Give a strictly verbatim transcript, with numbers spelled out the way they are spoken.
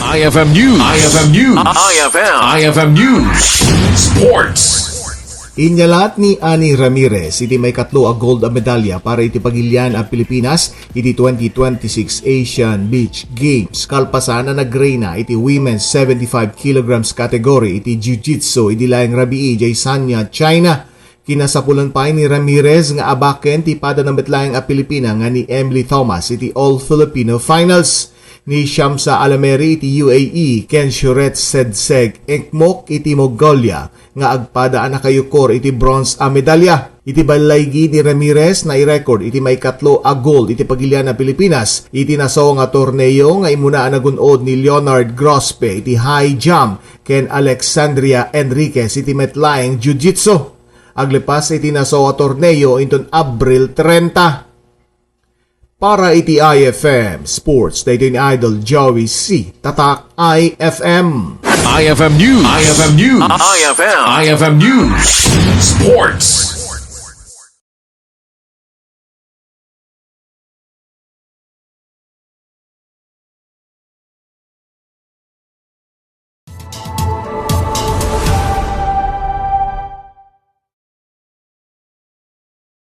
I F M News. I F M News. I F M. I F M News. Sports. Inyalat ni Annie Ramirez iti maikatlo a gold a medalya para iti pagilian a Pilipinas iti twenty twenty-six Asian Beach Games. Kalpasan a nagreyna iti women's seventy-five kilograms category iti jiu-jitsu idi laeng rabii idiay Sanya, China. Kinasapulan pay ni Ramirez nga abaken ti pada na met laeng a Pilipina nga ni Emily Thomas iti All Filipino Finals. Ni Shamsa Alameri iti U A E ken Shuret Sedseg Ekmok iti Mongolia nga agpada a nakayukor iti bronze a medalya. Iti ballaygi ni Ramirez, nairecord iti maikatlo a gold iti pagilian a Pilipinas iti nasawa nga torneo nga immuna a nagun-od ni Leonard Grospe iti high jump ken Alexandria Enriquez iti met laeng jiu-jitsu. Aglepas iti nasawa a torneo inton Abril trenta. Para iti I F M Sports, daytoy ni Idol Joey C. Tatak I F M. I F M News. I F M News. I F M. I F M News. Sports.